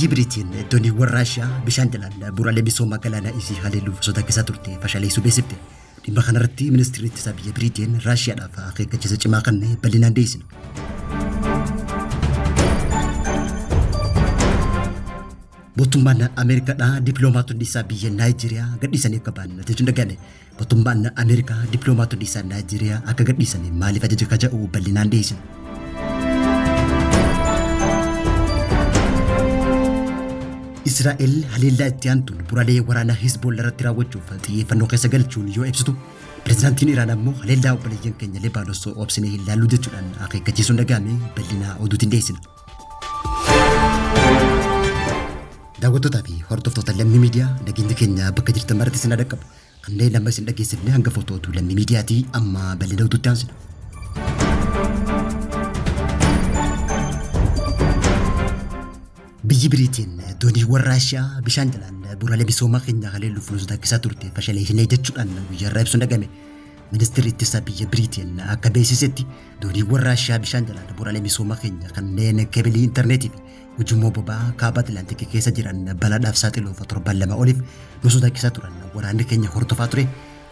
Biyyi Biriitiin dooniiwwan Raashiyaa bishaan jalaan bu'uuraalee misoomaa galaanaa isii haleeluuf sodaachisaa turte fashaleessuu beeksifte. Dhimma kanarratti ministeerri ittisaa biyya Biriitiin Raashiyaadhaaf akeekkachiisa cimaa kenne bal'inaan dhiyeessina. Mootummaan Ameerikaadhaa dippiloomaatonni isaa biyya Naayijeeriyaa gadhiisanii akka ba'an ajajuun dhaga'ame. Mootummaan Ameerikaa dippiloomaatonni isaa Naayijeeriyaa akka gadhiisan maaliif ajaja ka jedhu bal'inaan dhiyeessina. Israa'el haleellaa itti aantuun bu'uuraalee waraanaa Hizboollaa irratti raawwachuuf xiyyeeffannoo keessa galchuun yoo ibsitu, pirezidaantiin Iraan ammoo haleellaa obboleeyyan keenya Libaanos obsinee hin laallu jechuudhaan akeekkachiisuun dhaga'ame. Bal'ina oduutiin dhiyeessina. Daawwattootaa fi hordoftoota Lammii Miidiyaa, nageenyi keenya bakka jirtan maratti isin haa dhaqqabu. Kanneen amma isin dhageessifne hangafoota oduu Lammii Miidiyaatii, amma bal'ina oduutti aansina. Biyyi Biriitiin dooniiwwan Raashiyaa bishaan jalaan bu'uuraalee misoomaa keenya haleeluuf nu sodaachisaa turte fashaleessinee jechuudhaan guyyaarraa ibsuun dhagame. Ministeerri ittisaa biyya Biriitiin akka beeksisetti, dooniiwwan Raashiyaa bishaan jalaan bu'uuraalee misoomaa keenya kanneen keebilii intarneetii fi ujummoo boba'aa kaaba Atlaantikii keessa jiran balaadhaaf saaxiluuf torban 2 oliif nu sodaachisaa turan waraanni keenya hordofaa ture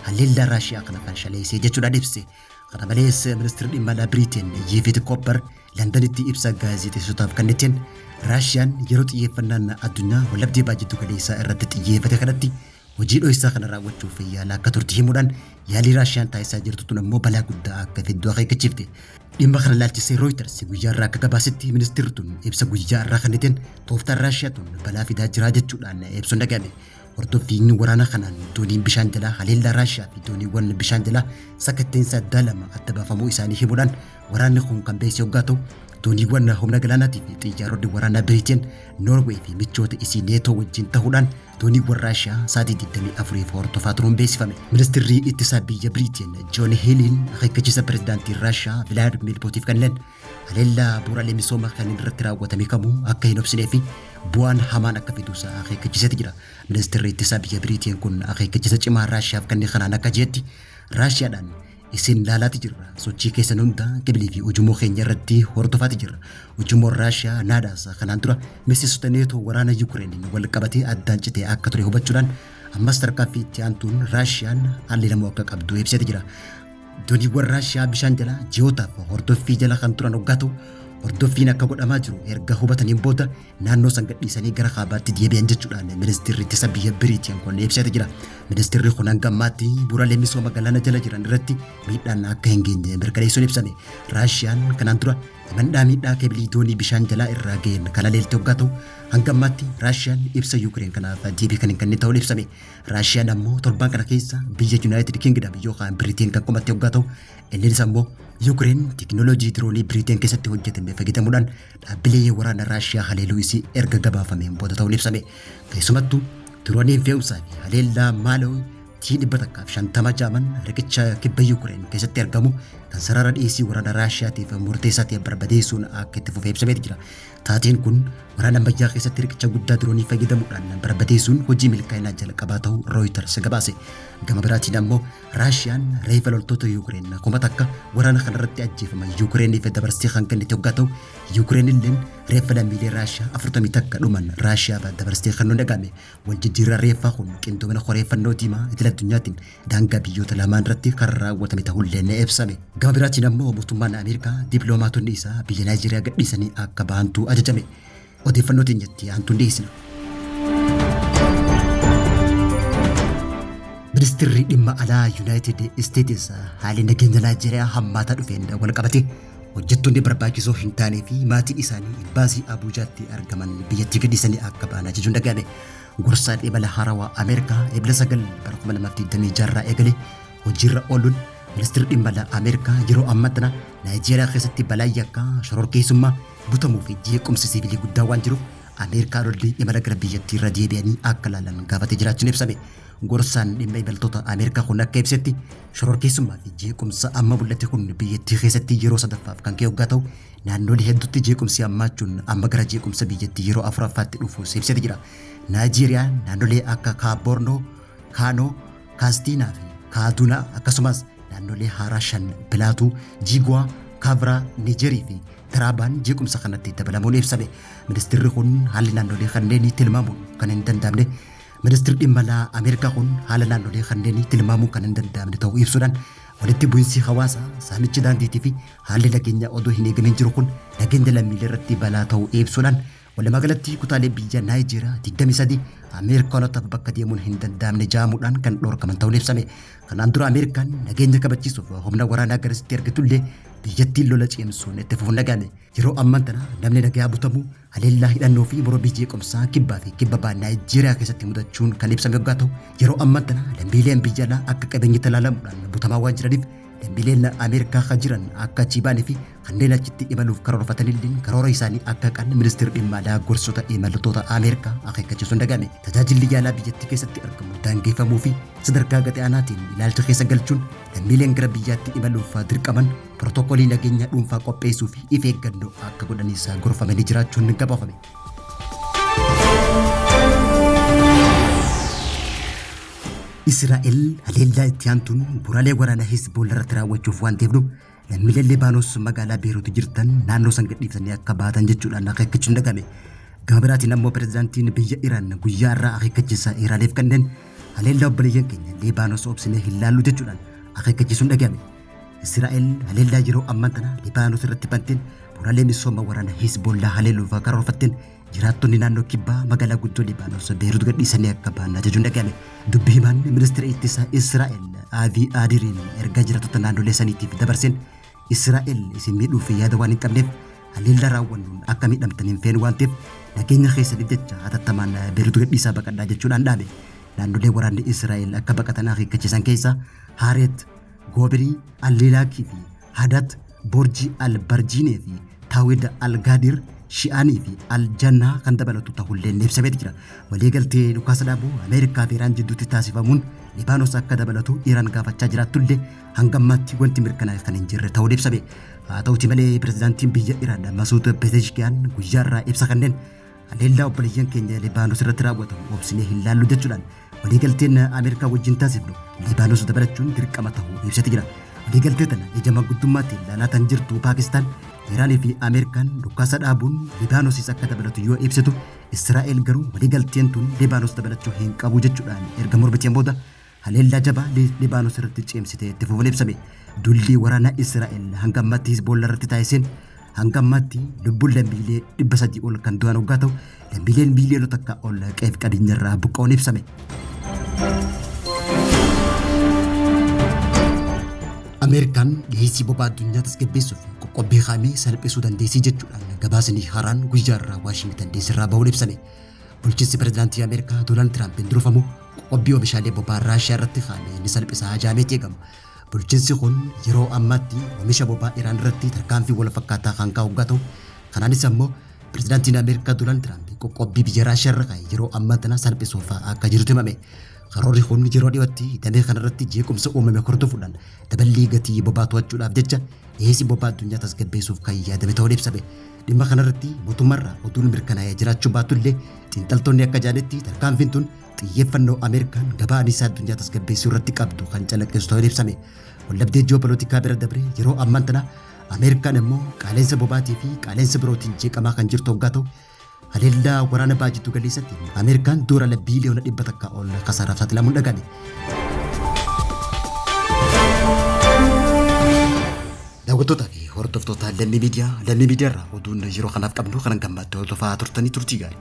haleellaa Raashiyaa kana fashaleessee jechuudhaan ibse. Kana malees, ministeerri dhimma alaa Biriiteen Yiivit Koopper Londanitti ibsa gaazexeessotaaf kenniteen, Raashiyaan yeroo xiyyeeffannaan addunyaa waldhabdee baha jiddu galeessaa irratti xiyyeeffate kanatti hojii dhoysaa kana raawwachuuf yaalaa akka turte himuudhaan, yaalii Raashiyaan taasisaa jirtu tun ammoo balaa guddaa akka fiddu akeekkachiifte. Dhimma kana ilaalchisee Rooyiters guyyaa irraa akka gabaasetti, ministeerri tun ibsa guyyaa irraa kenniteen tooftaan Raashiyaa tun balaa fidaa jiraa jechuudhaan ibsuun dhaga'ame. Hordoffiin waraana kanaan dooniin bishaan jalaa haleellaa Raashiyaa fi dooniiwwan bishaan jalaa sakatteensa addaa lama adda baafamuu isaanii himuudhaan waraanni kun kan beeksise hoggaa ta'u, dooniiwwan humna galaanaatii fi xiyyaaronni waraanaa Biriiteen, Noorweey fi michoota isii Neetoo wajjin tahuudhaan dooniiwwan Raashiyaa sa'aatii 24f hordofaa turuun beeksifame. Ministirri ittisaa biyya Biriiteen Joon Hiiliin akeekkachiisa pirezidaantii Raashiyaa Vilaadimiir Puutiif kenneen, haleellaa bu'uuraalee misoomaa kanneen irratti raawwatame kamuu akka hin obsinee fi bu'aan hamaan akka fiduusaa akeekkachiiseeti jira. Ministirri ittisaa biyya Biriiteen kun akeekkachiisa cimaa Raashiyaaf kenne kanaan akka jeetti, Raashiyaadhaan isin laalaati jirra. Sochii keessan hunda kibilii fi ujummoo keenya irratti hordofaati jirra. Ujummoon Raashiyaa Naadaas kanaan dura miseensota Neetoo waraana Yukireeniin wal qabatee addaan citee akka ture hubachuudhaan, ammas tarkaanfii itti aantuun Raashiyaan haleelamuu akka qabdu ibseeti jira. Dooniiwwan Raashiyaa bishaan jalaa ji'ootaaf hordoffii jala kan turan hoggaa ta'u, hordoffiin akka godhamaa jiru erga hubataniin booda naannoo san gadhiisanii gara kaabaatti deebi'an jechuudhaan ministeerri ittisa biyya Biriiteen kun ibseeti jira. Ministeerri kun hanga ammaatti bu'uuraalee misooma galaana jala jiran irratti miidhaan akka hin geenye mirkaneessuun ibsame. Raashiyaan kanaan dura himannaa miidhaa keebilii doonii bishaan jalaa irraa ga'een kan haleelte hoggaa ta'u, hanga ammaatti Raashiyaan ibsa Yuukireen kanaaf deebii kan hin kennin ta'uun ibsame. Raashiyaan ammoo torbaan kana keessa biyya Yunaayitid Kingdam yookaan Biriteen kan qomatte hoggaa ta'u, innis ammoo Yuukireen teekinooloojii diroonii Biriteen keessatti hojjetame fayyadamuudhaan dhaabbilee waraana Raashiyaa haleeluu isii erga gabaafameen booda ta'uun ibsame. Keessumattuu dirooniin fe'umsaa fi haleellaa Maaloo T-150 jaaman riqicha kibba Yuukireen keessatti argamu kan sarara dhiyeessii waraana Raashiyaatiif murteessaa ta'e barbadeessuun akka itti fufee ibsameeti jira. Taateen kun waraana ammayyaa keessatti riqicha guddaa diroonii fayyadamuudhaan barbadeessuun hojii milkaa'inaa jalqabaa ta'uu Rooyiters gabaase. Gama biraatiin ammoo Raashiyaan reeffa loltoota Yuukireen 1000 waraana kanarratti ajjeefaman Yuukireeniif dabarsitee kan kennite hoggaa ta'u, Yuukireen illeen reeffa lammiilee Raashiyaa 41 dhuman Raashiyaaf dabarsitee kennuun dhaga'ame. Wal jijjiirraan reeffaa kun qindoomina Koree Fannoo Diimaa idil addunyaatiin daangaa biyyoota lamaan irratti kan raawwatame ta'ullee ni ibsame. Gama biraatiin ammoo mootummaan Ameerikaa dippiloomaatonni isaa biyya Naayijeeriyaa gadhiisanii akka bahantu ajajame. Odeeffannoo teenyatti aantuun dhiyeessina. Ministirri dhimma alaa Yuunaayitid Isteetis haalli nageenya Naayijeeriyaa hammaataa dhufeen wal qabate hojjettoonni barbaachisoo hin taanee fi maatiin isaanii imbaasii Abuujaatti argaman biyyattii gadhiisanii akka ba'an ajajuun dhaga'ame. Gorsaan imala haarawaa Ameerikaa Ebla 9 bara 2026 irraa eegalee hojiirra ooluun, ministirri dhimma alaa Ameerikaa yeroo ammaa tana Naayijeeriyaa keessatti balaan yakkaa, shororkeessummaa, butamuu fi jeequmsi siivilii guddaa waan jiruuf Ameerikaa lolli imala gara biyyattii irra deebi'anii akka ilaalan gaafatee jiraachuun ibsame. Gorsaan dhimma imaltoota Ameerikaa kun akka ibsetti, shororkeessummaa fi jeequmsa amma mul'ate kun biyyattii keessatti yeroo sadaffaaf kan ka'e hoggaa ta'u, naannolee hedduutti jeequmsi hammaachuun amma gara jeequmsa biyyattii yeroo afuraffaatti dhufuus ibseeti jira. Naayijeeriyaan naannolee akka Kaabornoo, Kaanoo, Kaastiinaa fi Kaadunaa, akkasumas naannolee haaraa shan Pilaatuu, Jiiguwaa, Kaavraa, Niijerii fi Taraabaan jeequmsa kanatti dabalamuun ibsame. Ministirri kun haalli naannolee kanneenii tilmaamuun kan hin danda'amne Ministirri dhimma alaa Ameerikaa kun haala naannolee kanneenii tilmaamuun kan hin danda'amne ta'uu ibsuudhaan walitti bu'insi hawaasaa, saamichi daandiitii fi haalli nageenyaa odoo hin eegamin jiru kun nageenya lammiilee irratti balaa ta'uu ibsuudhaan walumaa galatti kutaalee biyya Naayijeeriyaa 23 Ameerikaanotaaf bakka deemuun hin danda'amne ja'amuudhaan kan dhorkaman ta'uun ibsame. Kanaan dura Ameerikaan nageenya kabachiisuuf humna waraanaa garasitti ergitullee biyyattiin lola cimsuun itti fufuun dhaga'ame. Yeroo ammaan tana namni nagayaa butamuu, haleellaa hidhannoo fi mormii jeequmsaa kibbaa fi kibba baha Naayijeeriyaa keessatti mudachuun kan ibsame yoggaa ta'u, yeroo ammaan tana lammiileen biyya alaa akka qabeenyitti ilaalamuudhaan butamaa waan jiraniif lammiileen Ameerikaa kan jiran akka achii ba'anii fi kanneen achitti imaluuf karoorfatanilleen karoora isaanii akka haqan ministeerri dhimma alaa gorsota imaltoota Ameerikaa akeekkachiisuun dhaga'ame. Tajaajilli yaalaa biyyattii keessatti argamu daangeffamuu fi sadarkaa gadi aanaatiin ilaalcha keessa galchuun lammiileen gara biyyaatti imaluuf dirqaman pirootokoolii nageenya dhuunfaa qopheessuu fi if eeggannoo akka godhanis gorfamanii jiraachuun gabaafame. Israa'el haleellaa itti aantuun bu'uuraalee waraanaa Hizboollaa irratti raawwachuuf waan deemnu lammiileen Libaanos magaalaa Beeruut jirtan naannoo san gadhiisanii akka baatan jechuudhaan akeekkachiisuun dhaga'ame. Gama biraatiin ammoo pirezidaantiin biyya Iraan guyyaa irraa akeekkachiisa Iraaniif kenneen haleellaa obboleeyyan keenya Libaanos obsinee hin laallu jechuudhaan akeekkachiisuun dhaga'ame. Israa'el haleellaa yeroo ammaan tana Libaanos irratti banteen bu'uuraalee misooma waraana Hizboollaa haleeluuf karoorfatteen jiraattonni naannoo kibbaa magaalaa guddoo Libaanos Beerut gadhiisanii akka ba'an ajajuun dhaga'ame. Dubbi himaan ministeera ittisaa Israa'el Avi Adiriin ergaa jiraattota naannolee saniitiif dabarseen Israa'el isin miidhuuf yaada waan hin qabneef haleellaa raawwannuun akka miidhamtan hin feenu waan ta'eef nageenya keessaniif jecha hatattamaan Beerut gadhiisaa baqadhaa jechuudhaan dhaame. Naannolee waraanni Israa'el akka baqatan akeekkachiisan keessaa Haareet, Goobirii, Allilaakii fi Hadat, Borji Al-Barjiinee fi Taawid Al-Gaadir, Shi'aanii fi Al-Jannaa kan dabalatu ta'ullee ni ibsamee jira. Waliigaltee dhukaasa dhaabuu Ameerikaa fi Iraan jidduutti taasifamuun Libaanos akka dabalatu Iraan gaafachaa jiraattullee hanga ammaatti wanti mirkanaa'e kan hin jirre ta'uun ibsame. Haa ta'uti malee pirezidaantiin biyya Iraan Masuud Pezeshkiyaan guyyaa irraa ibsa kanneen haleellaa obboleeyyan keenya Libaanos irratti raawwatamu obsinee hin laallu jechuudhaan waliigalteen Ameerikaa wajjin taasifnu Libaanos dabalachuun dirqama ta'uu ibsate jira. Waliigaltee tana ija manguddummaatiin ilaalaa kan jirtu Paakistaan, Iraanii fi Ameerikaan dhukaasa dhaabuun Libaanosis akka dabalatu yoo ibsitu, Israa'el garuu waliigalteen tun Libaanos dabalachuu hin qabu jechuudhaan erga mormiteen booda haleellaa jabaa Libaanos irratti cimsitee itti fufuun ibsame. Duulli waraanaa Israa'el hanga ammaatti Hizboollaa irratti taasiseen hanga ammaatti lubbuun lammiilee 300 ol kan du'an hoggaa ta'u lammiileen miiliyoona takka ol qe'eef qabeenya irraa buqqa'uun ibsame. Ameerikaan dhiyeessii boba'aa addunyaa tasgabbeessuuf qoqqobbii kaa'ame salphisuu dandeessii jechuudhaan gabaasni haaraan guyyaa irraa Waashingtan DC irraa bahuun ibsame. Bulchiinsi pirezidaantii Ameerikaa Doonaald Tiraampiin durfamu qoqqobbii oomishaalee boba'aa Raashiyaa irratti kaa'ame ni salphisa jedhameeti eegama. Bulchiinsi kun yeroo ammaatti oomisha boba'aa Iraan irratti tarkaanfii wal fakkaataa kan kaa'u hoggaa ta'u, kanaanis ammoo pirezidaantiin Ameerikaa Doonaald Tiraamp qoqqobbii biyya Raashiyaa irra kaa'e yeroo ammaa tana salphisuuf akka jirutu himame. Karoorri kun yeroo dhiyootti damee kanarratti jeequmsa uumame hordofuudhaan daballii gatii boba'aa to'achuudhaaf jecha dhiyeessii boba'aa addunyaa tasgabbeessuuf kan yaadame ta'uun ibsame. Dhimma kanarratti mootummaarraa oduun mirkanaa'ee jiraachuu baatullee xiinxaltoonni akka jedhanitti tarkaanfiin tun xiyyeeffannoo Ameerikaan gabaa anniisaa addunyaa tasgabbeessuu irratti qabdu kan calaqqisu ta'uun ibsame. Waldhabdee ji'oopolootikaa bira dabree yeroo ammaan tana Ameerikaan immoo qaala'insa boba'aatii fi qaala'insa birootiin jeeqamaa kan jirtu hoggaa ta'u haleellaa waraana baha jiddu galeessatti Ameerikaan doolaara biiliyoona 100 ol kasaaraaf saaxilamuun dhaga'ame. Daawwattootaa fi hordoftoota Lammii Miidiyaa, Lammii Miidiyaa irraa oduun yeroo kanaaf qabnu kanan gammaatti hordofaa turtanii turtii gaarii.